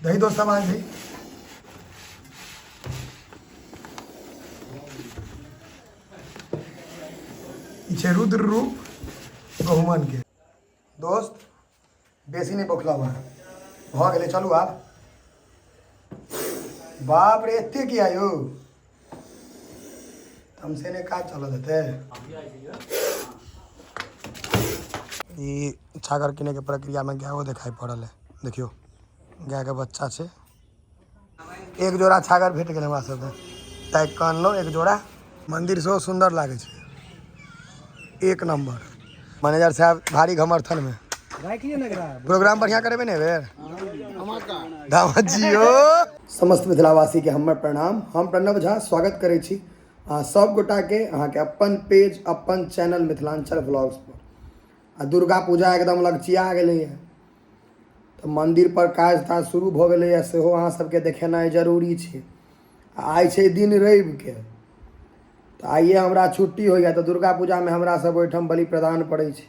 दही दोस्त सामान छै। ई छै रुद्र रूप गहुमन के। दोस्त, बेसी नहि बौखलाउ अहाँ, भऽ गेलै, चलू आब। बाप रे, एते किया यौ? तमसे ने काज चलऽ देतै। ई छागर किनैके प्रक्रियामे गायो देखाइ पड़ल है। देखियौ, गायके बच्चा छै। एक जोड़ा छागर भेट गेल हमरा सबके, ताकि कऽ अनलहुँ एक जोड़ा। मन्दिर सेहो सुन्दर लागै छै, एक नम्बर। मैनेजर साहब भारी घमर्थनमे प्रोग्राम बढ़िया करेबै ने बेर जियो। समस्त मिथिलावासीके हमर प्रणाम। हम प्रणव झा स्वागत करै छी अहाँ सब गोटाके अहाँके अपन पेज, अपन चैनल मिथिलांचल ब्लॉग्स पर। आ दुर्गा पूजा एकदम लगचिया गेलैए, तऽ मन्दिर पर काज ताज शुरू भऽ गेलैए, सेहो अहाँ सबके देखेनाइ जरूरी छै। आ आइ छै दिन रविके, तऽ आइए हमरा छुट्टी होइए, तऽ दुर्गा पूजामे हमरा सब ओहिठाम बलि प्रदान पड़ै छै,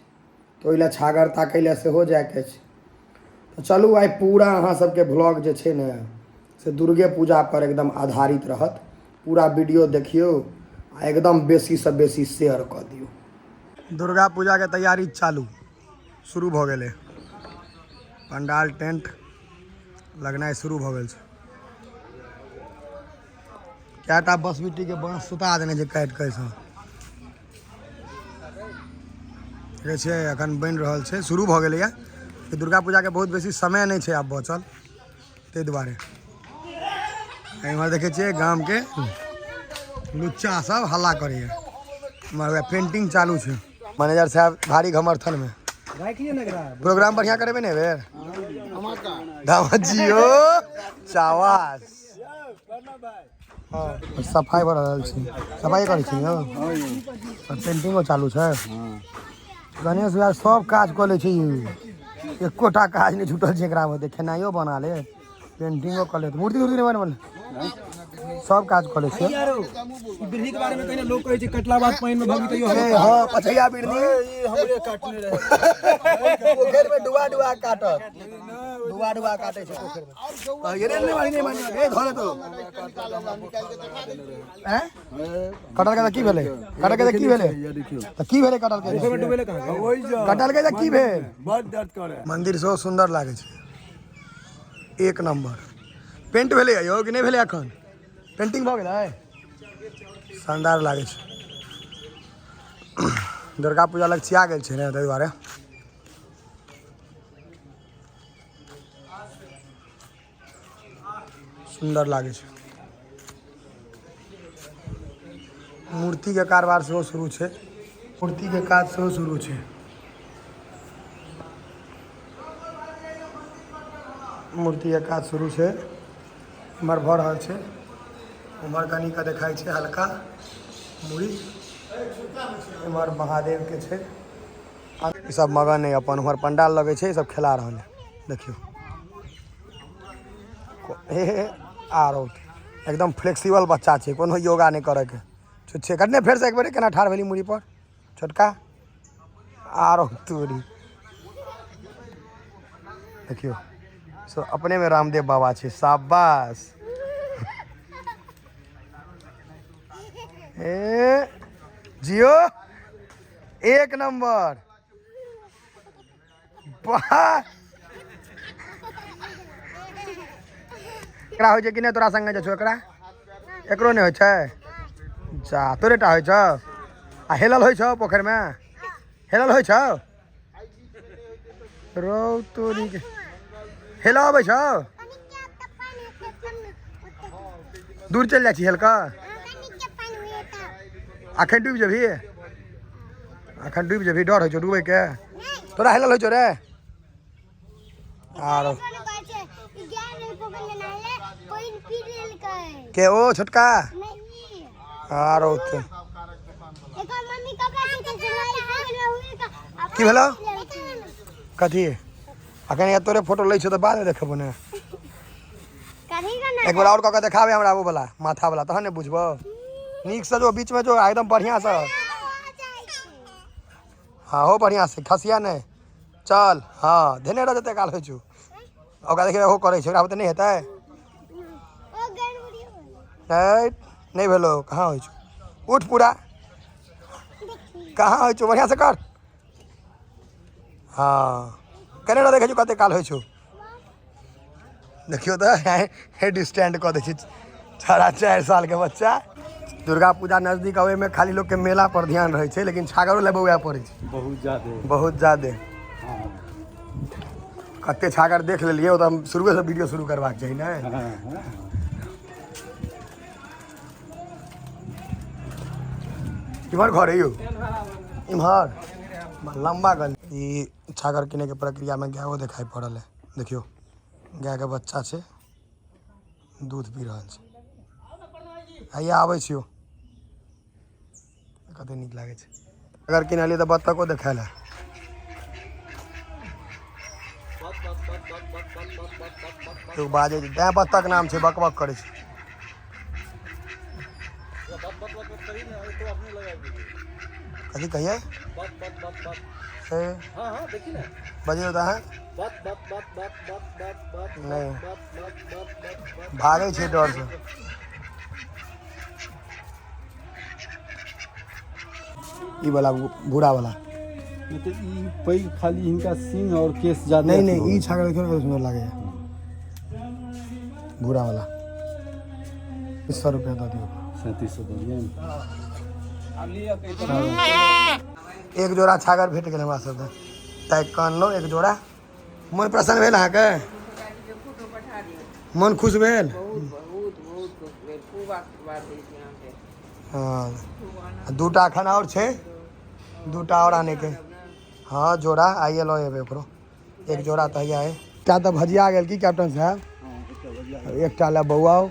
तऽ ओहि लए छागर ताकै लए सेहो जाइके छै। तऽ चलू, आइ पूरा अहाँ सबके ब्लॉग जे छै ने से दुर्गे पूजा पर एकदम आधारित रहत। पूरा वीडियो देखियौ आ एकदम बेसीसँ बेसी शेयर कऽ दियौ। दुर्गा पूजाके तैयारी चालू शुरू भऽ गेलै। पंडाल टेंट लगनाइ शुरू भऽ गेल छै। कएटा बसबिट्टीके बाँस सुता देने छै काटि कऽ। सब देखै छियै, एखन बनि रहल छै, शुरू भऽ गेलैए। दुर्गा पूजाके बहुत बेसी समय नहि छै आब बचल, ताहि दुआरे। एम्हर देखै छियै, गामके लुच्चा सब हल्ला करैए। एम्हर वएह पेंटिंग चालू छै। मैनेजर साहब भारी घमर्थनमे प्रोग्राम बढ़िया करेबै ने बेर जियो चावास। हँ, सफाइ भऽ रहल छै, सफाइ करै छी यौ। पेंटिंगो चालू छै। गणेश भैया सब काज कऽ लै छै, एकोटा काज नहि छूटल छै एकरा मे। खेनाइयो बना ले, पेंटिंगो कऽ लेत, मूर्ति उर्ति नहि बनबल, सब काज कऽ लै छै। बिरही के बारे में कहिने लोग कहै छै, कटला बाद पानि में भगी तैयो। ए, हँ, पछैया बिरनी हमरे काटने रहे। पोखरि में डुबा डुबा काटत, डुबा डुबा काटै छै पोखरि में। ये रे, नहीं मानी, नहीं मानी, ए धरे तो हैं। कटल के तऽ की भेलै? कटल के तऽ की भेलै? तऽ की भेलै कटल के? में डूबेले कहाँ? कटल के तऽ की भेल? बड दर्द करे। मंदिर सेहो सुन्दर लागै छै, एक नम्बर। पेंट भेलै यौ कि नहि भेलै एखन? पेंटिंग भऽ गेलै, शानदार लागै छै। दुर्गा पूजा लगचिया गेल छै ने, ताहि दुआरे सुन्दर लागै छै। मूर्तिके कारबार सेहो शुरू छै, मूर्तिके काज सेहो शुरू छै। मूर्तिके काज शुरू छै, एम्हर भऽ रहल छै। उम्हर कनिके देखाइ छै हल्का मूड़ी। एम्हर महादेवके छै। ई सब मगन है अपन। उम्हर पंडाल लगै छै, ई सब खेला रहल है। देखियौ, हे आरो एकदम फ्लेक्सिबल बच्चा छै, कोनो योगा नहि करैके छुच्छे कटने। फेरसँ एक बेर केना ठाढ़ भेली मूड़ी पर छोटका? आरो तोरी, देखियौ, सब अपने में रामदेव बाबा छै। शाबाश! ए जियो, एक नंबर! वाह! एकरा होइ छै कि नहि? तोरा संगे जे छौ एकरा, एकरो नहि होइ छै? जा, तोरे टा होइ छौ। आ हेलल होइ छौ? पोखरिमे हेलल होइ छौ? रौ तोरी के, हेलऽ अबै छौ? दूर चलि जाइ छी हेल कऽ? अखन डूबि जेबही, अखन डूबि जेबही। डर होइ छौ डूबैके? तोरा हेलल होइ छौ रे? आरो के ओ छोटका आरो तो की भेलो? कथी? अखन या तोरे फोटो लै छौ तऽ बादमे देखबो ने। एक बेर आओर कऽ के देखाबे हमरा ओ वाला माथा वाला, तहन ने बुझबो नीकसँ। जो बीचमे जो, एकदम बढ़िआँसँ। हाँ हो, बढ़िआँ से खसिया नहि। चल, हाँ, धेने रह जते काल होइ छौ। ओकरा देखियौ, ओहो करै छै, ओकरा बुते नहि हेतै। नहि, नहि भेलो। कहाँ होइ छौ? उठ पूरा। कहाँ होइ छौ? बढ़िआँसँ कर। हँ, केने रह, देखै छौ कते काल होइ छौ। देखियौ तऽ हेड स्टैंड कऽ दै छै 4.5 सालके बच्चा। दुर्गा पूजा नजदीक अबैमे खाली लोकके मेला पर ध्यान रहै छै, लेकिन छागरो लए बौआए पड़ै छै। बहुत ज्यादे। बहुत ज्यादे। कते छागर देख लेलियै। ओ तऽ हम शुरुएसँ वीडियो शुरू करबाक चाही ने। हाँ। इम्हर घर है यौ, इम्हर लम्बा गली। ई छागर किनैके प्रक्रियामे गायो देखाइ पड़ल है। देखियौ, गायके बच्चा छै, दूध पी रहल छै। हैया आबै छियौ। कते नीक लागै छै। अगर किनलियै तऽ बत्तखो देखायल है। लोक बाजै छै तैं बत्तख नाम छै, बक बक करै छै। कथी कहियै से बजियौ तऽ अहाँ नहि भागै छै डरसँ। ई वाला भूरा वाला। नहि तऽ ई पैघ, खाली हिनका सिंह और केश ज्यादा। नहीं नहीं, ई छागल देखियौ ने, कते सुन्दर लागैए भूरा वाला। 100 रुपया दऽ दियौ। 3700 दऽ दिअ। एक जोड़ा छागर भेट गेल हमरा सबके, ताकि कऽ अनलहुँ एक जोड़ा। मन प्रसन्न भेल अहाँके? मन खुश भेल? बहुत बहुत बहुत खुश भेल। खूब आशीर्वाद दै छी अहाँके। हँ, दूटा एखन आओर छै, दूटा आओर आनैके। हँ, जोड़ा आइए लऽ एबै ओकरो। एक जोड़ा तऽ हैया एकटा तऽ भजिया गेल की कैप्टन साहब? एकटा लए बौआउ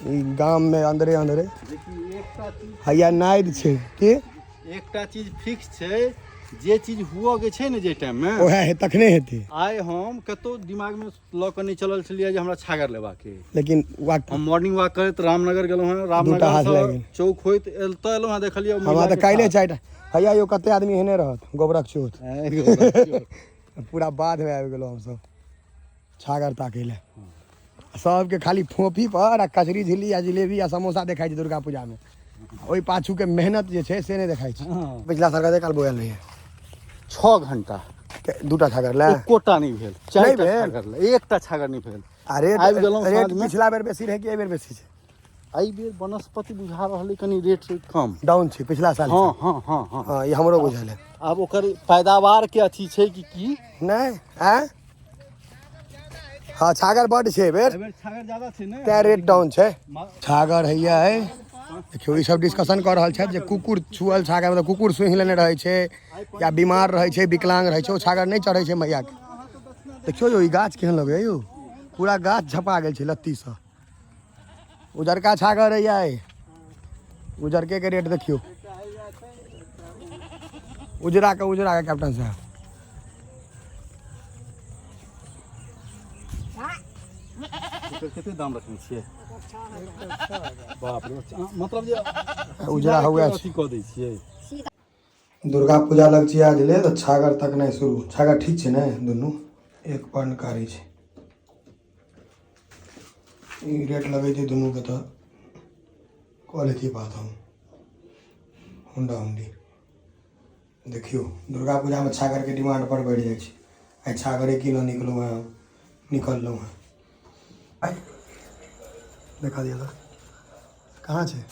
ई गाममे अन्दरे अन्दरे। देखियौ, एकटा चीज हैया नादि छै की? एकटा चीज फिक्स छै, जे चीज हुअ के छै ने जे टाइम मे ओएह हे, तखने हेतै। आइ हम कतौ दिमाग मे लऽ कऽ नहि चलल छलियै जे हमरा छागर लेबाक अइ। लेकिन वाक हम मॉर्निंग वॉक करैत रामनगर गेलहुँ हँ। दूटा रामनगर हाथ सँ लागि गेल। चौक होइत एल तऽ एलहुँ हँ, देखलियै हमरा तऽ काल्हि चारिटा। हैया यौ, कते आदमी एहने रहत गोबरक चोत। पूरा बाधमे आबि गेलहुँ हमसब छागर ताकै लए। सबके खाली फोफी पर आ कचरी झिल्ली आ जिलेबी आ समोसा देखाइ छै दुर्गा पूजामे, ओहि पाछूके मेहनत जे छै से नहि देखाइ छै। पिछला साल कते काल बौआयल रहियै? 6 घंटा। दूटा छागर लए? एकोटा नहि भेल। चारिटा भेल? छागर लए एकटा छागर नहि भेल। आ रेट आबि गेलहुँ रेट साँझमे। पिछला बेर बेसी रहै कि एहि बेर बेसी छै? एहि बेर वनस्पति बुझा रहल अइ कनि रेट कम। डाउन छै पिछला साल। हँ। हँ, ई हमरो बुझल है। आब ओकर पैदावार के अथी छै कि की। नहि, आँय, हँ, छागर बड्ड छै एहि बेर। एहि बेर छागर ज्यादा छै ने। तें रेट डाउन छै। छागर हैया है। देखियौ, ई सब डिस्कशन कऽ रहल छथि जे कुकुर छुअल छागर, मतलब कुकुर सूंघि लेने रहै छै या बीमार रहै छै, विकलांग रहै छै, ओ छागर नहि चढ़ै छै मैयाके। देखियौ यौ, ई गाछ केहन लगैए यौ, पूरा गाछ झपा गेल छै लत्तीसँ। उजरका छागर हैया है। उजरके के रेट देखियौ, उजरा के, उजरा के कैप्टन साहब। एकर कते दाम रखने छियै? बाप रे, मतलब जे उजरा हुआ छै। अथी कऽ दै छियै। दुर्गा पूजा लगचिया गेलै तऽ छागर तक नहि शुरू। छागर ठीक छै ने? दुनू एक पर्णकारी छै। ई रेट लगै छै दुनूके तऽ कऽ लेतियै बात हम हुंडा हुंडी। देखियौ, दुर्गा पूजामे छागरके डिमांड बड़ बढ़ि जाइ छै। आइ छागरे कीनऽ निकलहुँ हेँ, निकललहुँ हेँ आइ। देखा दिअ तऽ कहाँ छै?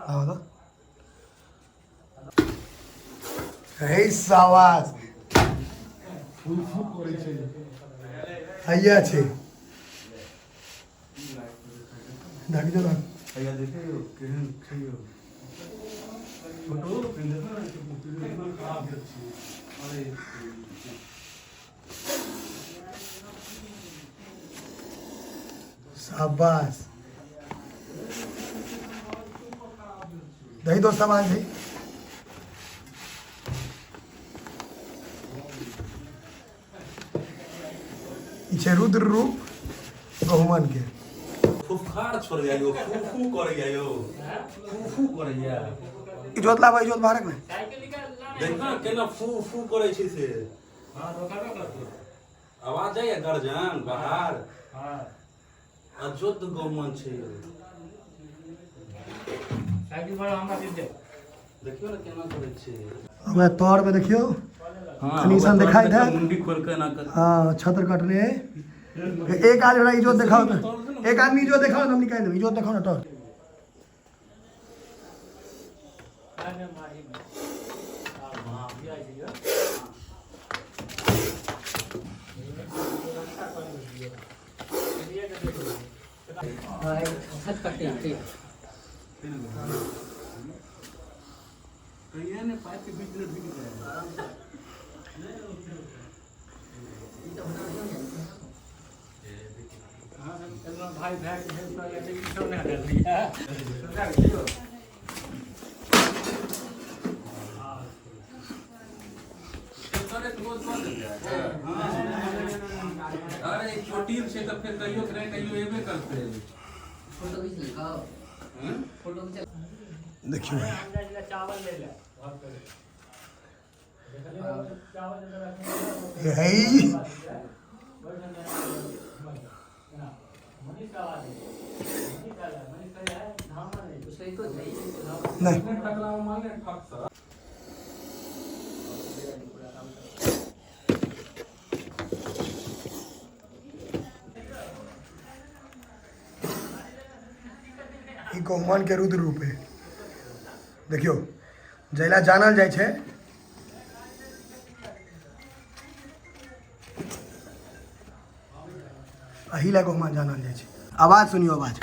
आबऽ तऽ। हे शाबाश, हैया छै। ढक जो ना। हैया देखियौ केहन छै यौ। छोटू, देखो ने, खराब भेल छै। अरे, शाबाश। दही दो सामान दही। ई छै रुद्र रूप गहुमन के। फुफकार छोड़ैया यौ, फू फू करैया यौ, फू फू करैया। इजोत लाबै, इजोत बाहर ने। देख ना केना फू फू करै छै से। आवाज जाइए गर्जन बाहर। अजोध गौमन छै यौ। देखियौ ने केना करै छै। हमरा तर में देखियो। हँ। कनि सन देखाइ देखियौ, देत। मुंडी खोल के एना कर। हाँ, छत्र कटने है। एक आदमी हमरा इजोत देखाओ ने, एक आदमी इजोत देखाओ ने, हम निकालि देब। इजोत देखाओ ने टॉर्च। कहिए ने पाइप के बीच में ढुकि जाए। अरे चोटिल छै तऽ फेर कहियो के नहि कहियो एबे करतै। देखियो, है नहीं। ई गहुमन के रुद्र रूप है। देखियौ, जैला जानल जाइ छै, एहि लए गहुमन जानल जाइ छै। आवाज सुनियौ, आवाज।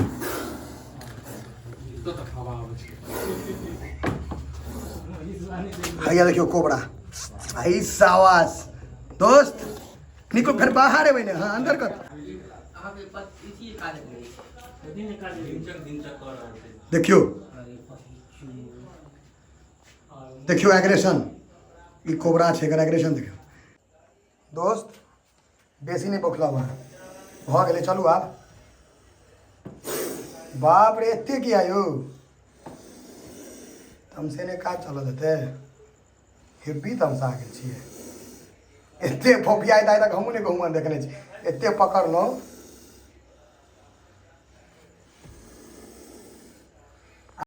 हैया देखियौ कोबरा। आई सावास दोस्त, निको फेर बाहर एबै ने। हाँ, अंदर कर। देखियौ, देखियौ एग्रेशन। ई कोबरा छै, एकर एग्रेशन देखियौ। दोस्त, बेसी नहि बोखलहुँ अहाँ, भऽ गेलै, चलू आब। बाप रे, एते किया यौ? तमसेने काज चलऽ देतै? हेब्बी तमसा गेल छियै। एते फोफियाइत आइ तक हमहूँ नहि गहुमन देखने छी। एते पकड़लहुँ।